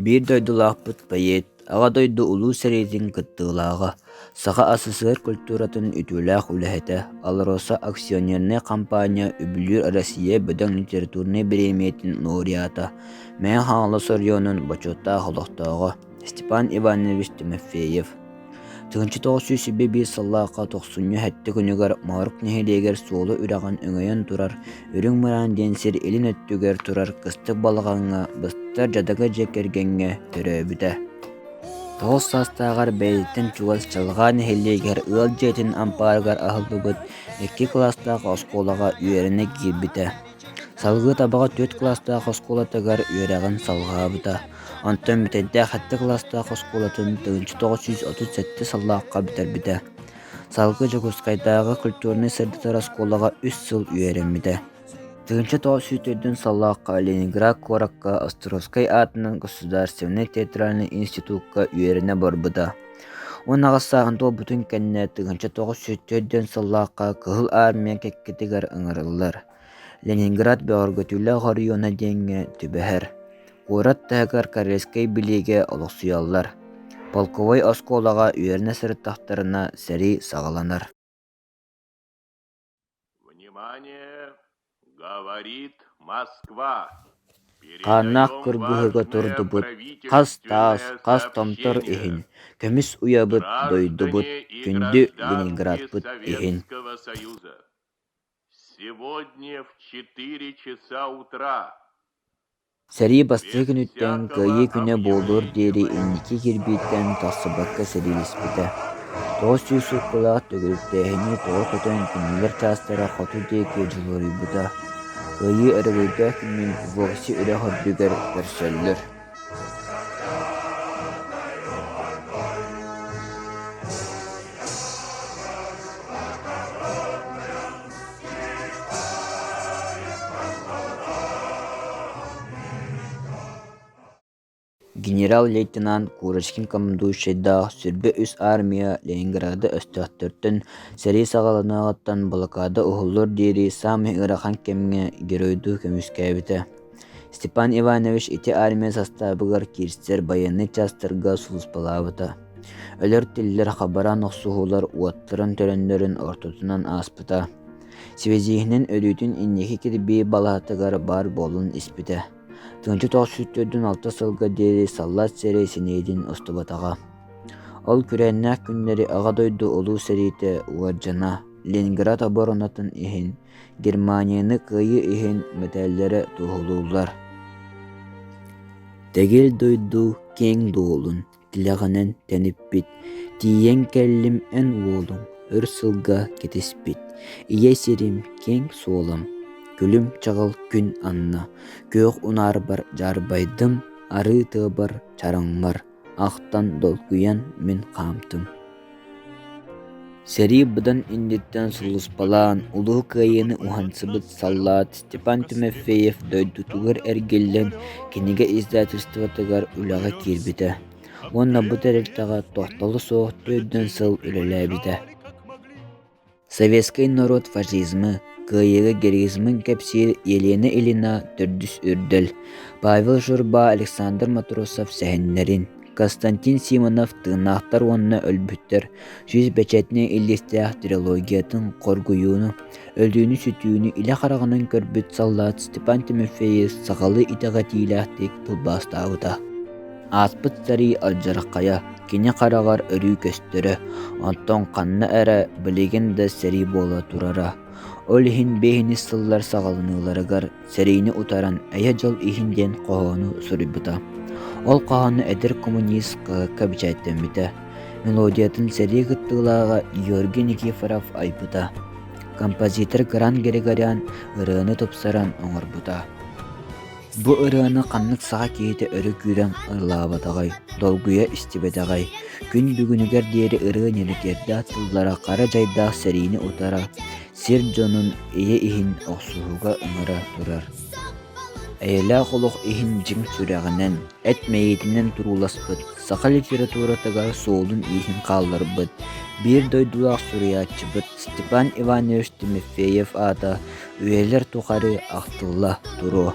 Биир дойдулаахпыт поэт, Аҕа дойду Улуу сэриитин кыттыылааҕа, Саха АССР культуратын үтүөлээх үлэһитэ, АЛРОСА акционернай хампаанньа үбүлүүр Россия бөдөҥ литературнай бириэмийэтин лауреата, Мэҥэ Хаҥалас оройуонун бочуоттаах олохтооҕо Степан Иванович Тимофеев. 1921 сыллаахха тохсунньу сэттэ күнүгэр Моорук нэһилиэгэр Суолу үрэҕин өҥөйөн турар Үрүҥ Мыраан диэн сир илин өттүгэр турар кыстык балаҕаҥҥа быстар дьадаҥы дьиэ кэргэҥҥэ төрөөбүтэ. 9 саастааҕар бэйэтиттэн чугас Чалҕаа нэһилиэгэр ыал дьиэтин ампаарыгар аһыллыбыт икки кылаастаах оскуолаҕа үөрэнэ киирбитэ. Салгыы Табаҕа түөрт кылаастаах оскуолатыгар үөрэҕин салҕаабыта. Онтон Бүтэйдээх сэттэ кылаастаах оскуолатын 1937 сыллаахха бүтэрбитэ. Салгыы Дьокуускайдааҕы культурнай-сырдатар оскуолаҕа үс сыл үөрэммитэ. 1904 сыллаахха Ленинград куоракка Островскай аатынан государственнай театральнай институкка үөрэнэ барбыта. 18 сааһын туолбутун кэннэ 1904 сыллаахха Кыһыл Армия кэккэтигэр ыҥырыллар. Ленинград бөҕөргөтүүлээх оройуона диэҥҥэ түбэһэр. Куорат таһыгар Карельскай билиигэ олохсуйаллар. Полковой оскуолаҕа үөрэнэ сырыттахтарына сэрии саҕаланар. Внимание! Говорит Москва! Хааннаах Передаем кыргыһыыга важное турдубут хас таас, правительственное хас томтор иһин, сообщение. көмүс уйабыт дойдубут, Граждане и күндү гражданки Ленинградпыт иһин. Советского Союза! Сегодня в 4 часа утра Сэрии бастакы без күнүттэн всякого Кыайыы күнэ буолуор диэри объявления инники кирбииттэн тахсыбакка сэриилэспитэ. 900 сууккалаах төгүрүктээһини тоҕо көтөн кинилэр чаастара хоту диэки дьулуруйбута. Кыайыы өрөгөйдөөх күнүн Вовсе үрэх үрдүгэр көрсөллөр. Генерал-лейтенант Курочкин командующайдаах 23 армия Ленинграды өстөөхтөртөн сэрии саҕаланыаҕыттан блокада уһуллуор диэри саамай ыарахан кэмҥэ геройдуу көмүскээбитэ. Степан Иванович ити армия састаабыгар киирсэр байыаннай чаастарга сулууспалаабыта. Өлөр-тиллэр хабараан охсуһуулар уоттарын-төлөннөрүн ортотунан ааспыта. Связиһинэн өрүүтүн инники кирбии балаһатыгар баар буолан испитэ. 1946 сылга диэри саллаат сирэй синиэтин устубатаҕа. Ол күрээннээх күннэри Аҕа дойду Улуу сэриитэ уордьана, Ленинград оборонатын иһин, Германияны кыайыы иһин мэтээллэрэ туоһулууллар. Тэгил дойду киэҥ дуолун тилэҕинэн тэниппит, тиийэн кэллим эн уолуҥ өр сылга кэтиспит, ийэ сирим киэҥ суолам, күлүм чаҕыл күн анна, күөх унаарбар дьаарбайдым, арыы тыабар чараҥмар, ахтан долгуйан мин хаамтым. Сэрии быдан инниттэн сулууспалаан, Улуу Кыайыыны уһансыбыт саллаат Степан Тимофеев дойдутугар эргиллэн кинигэ издательствотыгар үлэҕэ киирбитэ уонна бу тэрилтэҕэ тохтоло суох 40 сыл үлэлээбитэ. Советскай норуот фашизмы, кыайыыга героизмын кэпсиир Елена Ильина төрдүс үрдэл, Павел Журба Александр Матросов сэһэннэрин, Константин Симонов «Тыыннаахтар уонна өлбүттэр» 100 бэчээтинэй илиистээх трилогиятын хоргуйууну, өлүүнү-сүтүүнү илэ хараҕынан көрбүт саллаат Степан Тимофеев сахалыы итэҕэтиилээхтик тылбаастаабыта. Ааспыт сэрии алдьархайа кини хараҕар өрүү көстөрө, онтон ханна эрэ билигин да сэрии буола турара. Ол иһин биэһинис сыллар саҕаланыыларыгар сэриини утаран «Эйэ-дьол иһин» диэн хоһоону суруйбута. Ол хоһоону эдэр коммунист хаһыакка бэчээттэммитэ. Мелодиятын сэрии кыттыылааҕа Георгий Никифоров айбыта. Композитор Гран Григорян ырыаны тупсаран оҥорбута. Бу ырыаны ханнык саха киһитэ өрө күүрэн ыллаабатаҕай, долгуйа истибэтэҕэй, күн бүгүнүгэр диэри ырыа ньиргиэрдээх тыллара хара дьайдаах сэриини утара, сир дьонун ийэ иһин охсуһууга ыҥыра турар. Эйэлээх олох иһин дьиҥ сүрэҕинэн, эт мэйиитинэн турууласпыт, саха литературатыгар суолун-ииһин хаалларбыт, биир дойдулаах суруйааччыбыт Степан Иванович Тимофеев аата үйэлэр тухары ахтылла туруо.